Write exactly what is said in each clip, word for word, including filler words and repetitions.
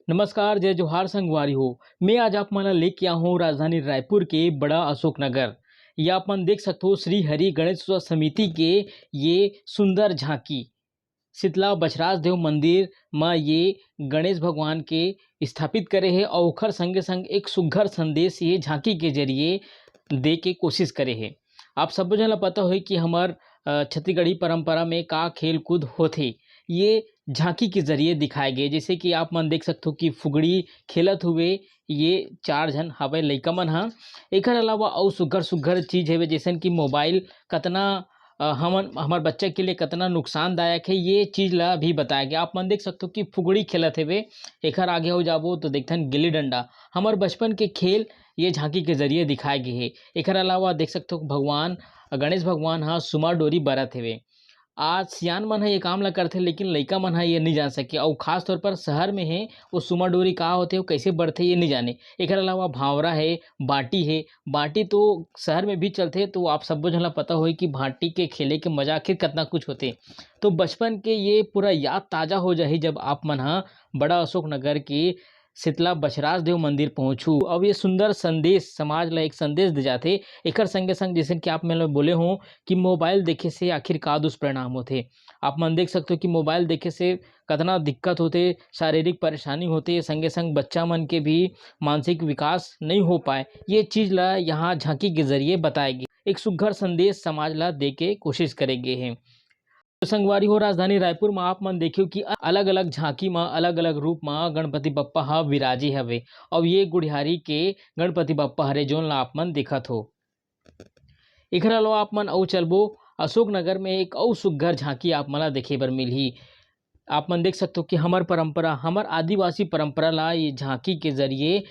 नमस्कार, जय जोहार संगवारी हो। मैं आज आप मन ला लेके आया हूँ राजधानी रायपुर के बड़ा अशोक नगर। ये आप मन देख सकते हो, श्री हरि गणेश उत्सव समिति के ये सुंदर झांकी शीतला बछराज देव मंदिर म ये गणेश भगवान के स्थापित करे हे और ओखर संगे संग एक सुघर संदेश ये झांकी के जरिए दे के कोशिश करे हे। आप सब्बो झन ला पता होही कि हमर, अ, छत्तीसगढ़ी परंपरा में का खेल कूद होथे, ये झांकी के जरिए दिखाए गए। जैसे कि आप मन देख सकथो कि फुगड़ी खेलत हुए ये चार झन हवय लइका मन ह। एकर अलावा अउ सुघर सुघर चीज हवे, जैसन कि मोबाइल कतना, अ, हमन, हमर बच्चा के लिए कतना नुकसानदायक हे, ये चीज ला भी बताया गया। आप मन देख सकथो कि फुगड़ी खेलत हेवे, एकर आगे हो जाबो तो देखथन गिल्ली डंडा। हमर बचपन के खेल ये झांकी के जरिए दिखाए गे हे। एकर अलावा देख सकथो भगवान, गणेश भगवान ह सुमा डोरी बरत हेवे। आज सियान मन ह ये काम ला करथे, लेकिन लइका मन ह ये नइ जान सके। अउ खास तौर पर शहर में हे, वो सुमा डोरी का होथे, वो कैसे बढ़थे, ये नइ जाने। एकर अलावा भांवरा हे, बांटी हे। बांटी तो शहर में भी चलथे, तो आप सब्बो झन ला पता होही कि बांटी के खेले के मजा आखिर कतना कुछ होथे। तो बचपन के ये पूरा याद ताजा हो जाही, जब आप मन ह बड़ा अशोक नगर के शीतला बछराज देव मंदिर पहुंचू। अब ये सुंदर संदेश, समाज ला एक संदेश दे जाथे। एकर संगे संग, जैसे कि आप मन ला बोले हो कि मोबाइल देखे से आखिर का दुष्परिणाम होथे। आप मन देख सकते हो कि मोबाइल देखे से कतना दिक्कत होथे, शारीरिक परेशानी होथे, संगे संग बच्चा मन के भी मानसिक विकास नहीं हो पाए। ये चीज ला यहाँ झांकी के जरिए बताए गे, एक सुघर संदेश समाज ला दे के कोशिश करे गे हे। तो संगवारी हो, राजधानी रायपुर म आप मन देखियो कि अलग-अलग झांकी म, अलग-अलग रूप म गणपति बप्पा ह विराजे हवे। अउ ये गुढ़ियारी के गणपति बप्पा हरे, जोन ला आप मन देखत हो। एखर अलावा आप मन अउ चलबो, अशोक नगर में एक अउ सुग्घर झांकी आप मन ला देखे बर मिलही। आप मन देख सकथो कि हमर परंपरा, हमर आदिवासी परंपरा ला ये झांकी के जरिए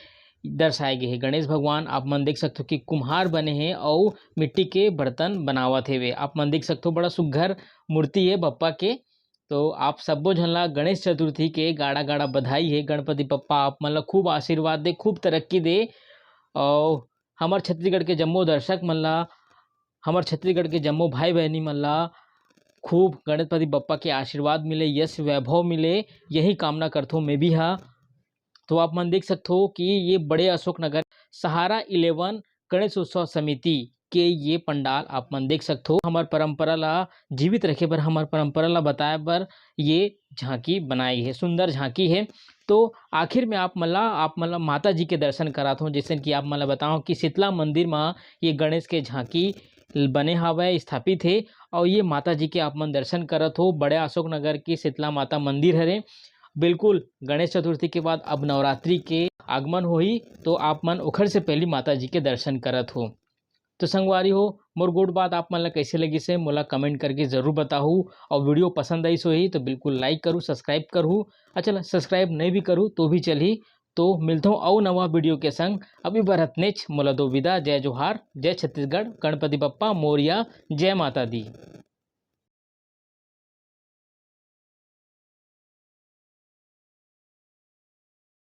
दर्शाए गे हे। गणेश भगवान आप मन देख सकथो कि कुम्हार बने हे अउ मिट्टी के बर्तन बनावत हेवे। आप मन देख सकथो, बड़ा सुग्घर मूर्ति हे बप्पा के। तो आप सब्बो झन ला गणेश चतुर्थी के गाड़ा-गाड़ा बधाई हे। गणपति बप्पा आप मन ला खूब आशीर्वाद दे, खूब तरक्की दे, अउ हमर छत्तीसगढ़ के जम्मो दर्शक मन ला, हमर छत्तीसगढ़ के जम्मो भाई बहिनी मन ला खूब गणपति बप्पा के आशीर्वाद मिले, यश वैभव मिले, यही कामना करथों मैं भी हा। तो आप मन देख सकथो कि ये बड़े अशोक नगर सहारा इलेवन गणेश उत्सव समिति के ये पंडाल आप मन देख सकथो। हमर परंपरा ला जीवित रखे बर, हमर परंपरा ला बताए बर ये झांकी बनाई है, सुंदर झांकी है। तो आखिर में आप मन ला, आप मन ला माता जी के दर्शन करात हों। जैसे कि आप मन ला बताओ कि शीतला मंदिर म ये गणेश के झांकी बने हावय, स्थापित हे, और ये माता जी के आप मन दर्शन करत हो। बड़े अशोक नगर की शीतला माता मंदिर हरे। बिल्कुल गणेश चतुर्थी के बाद अब नवरात्रि के आगमन होही, तो आप मन ओखर से पहली माता जी के दर्शन करत हो। तो संगवारी हो, मोर गोठ बात आप मन ला कैसे लगिस हे, मोला कमेंट करके जरूर बताहू, और वीडियो पसंद आइस होही तो बिल्कुल लाइक करू, सब्सक्राइब करहू। अच्छा, सब्सक्राइब नहीं भी करू तो भी चलही। तो मिलथों अउ नवा वीडियो के संग। अभी बर अतनेच, मोला दो विदा। जय जोहार, जय छत्तीसगढ़, गणपति बप्पा मोरिया, जय माता दी।